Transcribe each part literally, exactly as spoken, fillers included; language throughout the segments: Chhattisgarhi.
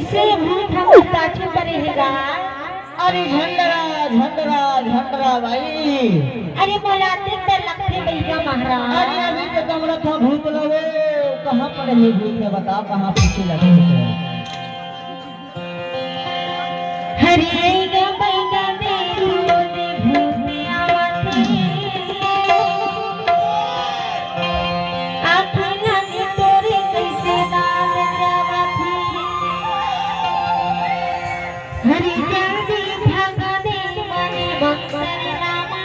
से भूत हमर पाछू परे हे गा। अरे झंडरा, झंडरा, झंडरा भाई। अरे मोला अतेक डर लगथे बइगा महाराज। अरे अभी तो कमरा था भूत लगे, कहाँ पड़े हे भूत हे बता, कहाँ पीछे लगे हे? हरे गा बइगा दे दे भूत आवत हे। आँखी लाली तोरे कइसे लाल जावत हे। हरि जल्दी भगा दे मने बक्सर लामा।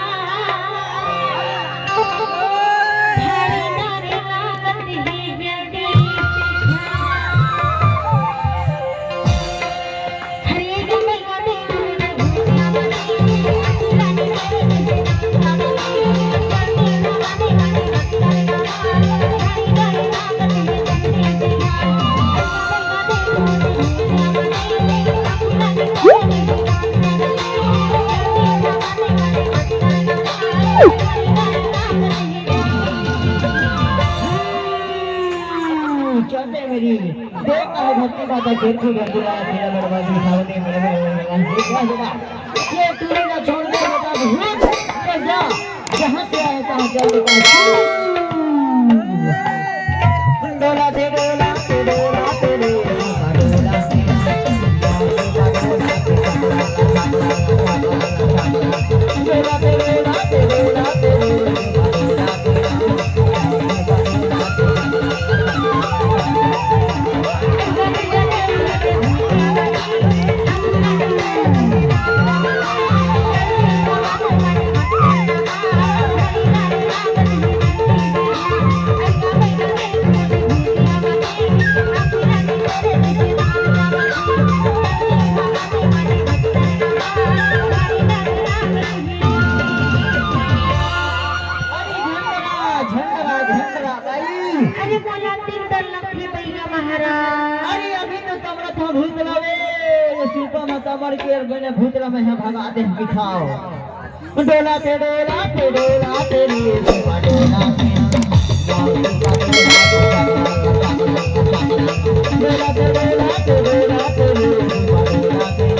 हरि डरे लागत हे जल्दी। चलते मेरी देख, कहे धरती माता, खेल खेल रंगीला, खेला बड़वा जी, सावनी मेरे, मेरे, मेरे, मेरे, मेरे, मेरे, ये टूरी ना छोड़ दे, बेटा, भूत, तो जा, जहाँ से आए, तहाँ चल, बेटा। डोला दे, डोला दे, डोला दे रे, डोला दे, डोला दे, डोला दे रे। अरे झंडरा, झंडरा, झंडरा, भाई। अरे मोला तीन डर लगथे भैया महाराज। अरे अभी तो कमरा था भूत लावे, ये सुपा माता मर के और मैंने भूत ला मैं भगा दे दिखाओ। डोला ते, डोला ते, डोला ते रे, सुपा डोला ते। डोला ते, डोला ते, डोला ते रे, सुपा डोला ते।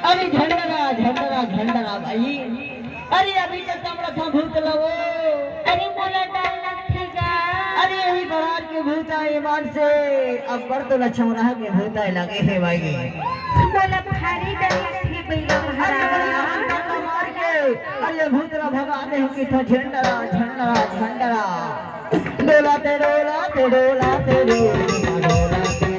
अरे झंडरा, झंडरा, झंडरा भाई। अरे अभी तो कमरा था भूत लगो। अरे मोला डर लगथे गा। अरे यही बरात के भूत आए ईमान से, अब कर तो लछमराह के भूत आए लगे हे भाई। मोला भारी डर लगथे भैया अरे महाराज। बरात मार के, अरे भूत ला भगा दे हम कि था झंडरा, झंडरा, झंडरा। डोला ते, डोला ते, डोला ते रे, डोला ते।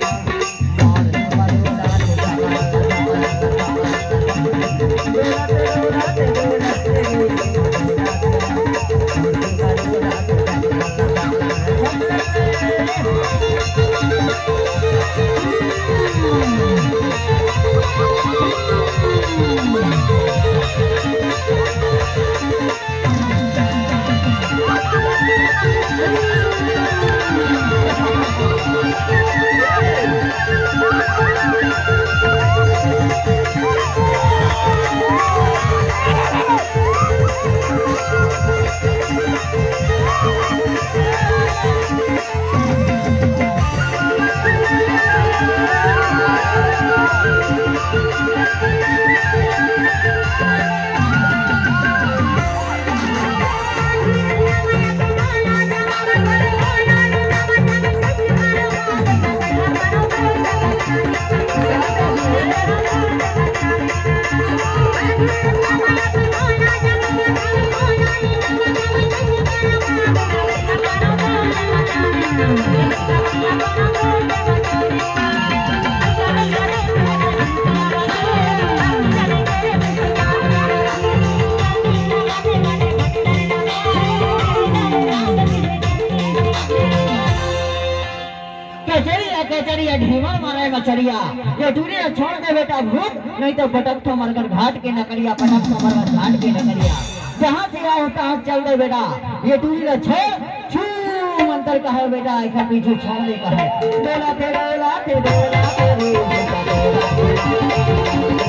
करिया, ये टूरी ला छोड़ दे बेटा भूत, नहीं तो पटक थो मरकर घाट के नकरिया, पटक थो मरकर घाट के नकरिया। जहाँ से आए हो तहाँ चल दे बेटा, ये टूरी ला छोड़, छू मंतर का है बेटा, ऐसा पीछू छोड़ दे का है। बोला थे, बोला थे, बोला थे रे, बोला थे, बोला थे।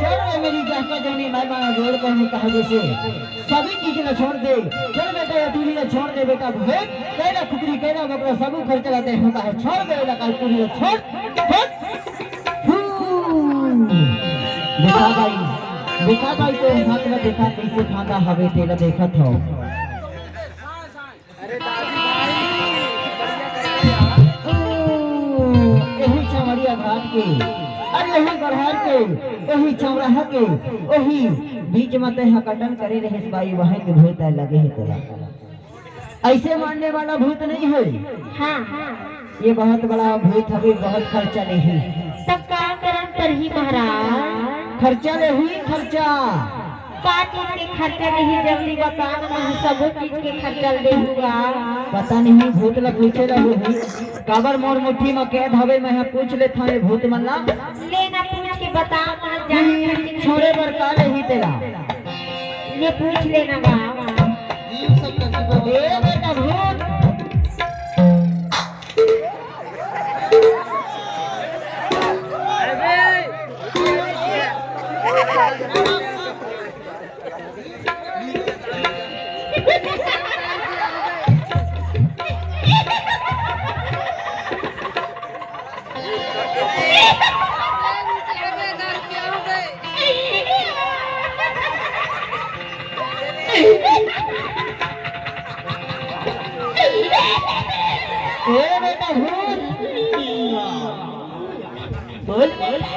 चल रे मेरी जाका जानी, मैं माना रोड पर नहीं कहा जैसे सभी चीज ला छोड़ दे। चल बेटा, ये टूरी ला छोड़ दे बेटा, भूत, कैला कुकरी, कैला बकरा, सब खर्च ला दे होता है। छोड़ दे बेटा, काल टूरी ला छोड़, छोड़। हम्म। देखा भाई, देखा भाई, तो हाथ में देखा कैसे खांदा हवे, तेला देखत हो। अरे दादी भाई, बढ़िया कहे यार। ओ, यही छमड़िया घाट के, अरे यही गढ़ार के, यही चौराहा के, वही बीच में तेहा कटन करे रहे बाई, वहीं के भूत आए लगे है तोला। ऐसे मारने वाला भूत नहीं है। हाँ, हाँ। ये बहुत बड़ा भूत हवे, बहुत खर्चा लेही। तब का करन परही महाराज? खर्चा लेही, खर्चा। का चीज के खर्चा लेही, जल्दी बता ना, मैं सबो चीज के खर्चा लेहूँगा। पता नहीं, भूत ला पूछे ला होही। काबर मोर मुट्ठी म कैद हवे, मैं ह पूछ लेथव ये भूत मन ला। ले ना, पूछ के बता ना, जान खर्चे छोड़े बर का लेही तेला। ले पूछ लेना गा। ए बेटा भूत। ए बेटा भूत, बोल बेटा।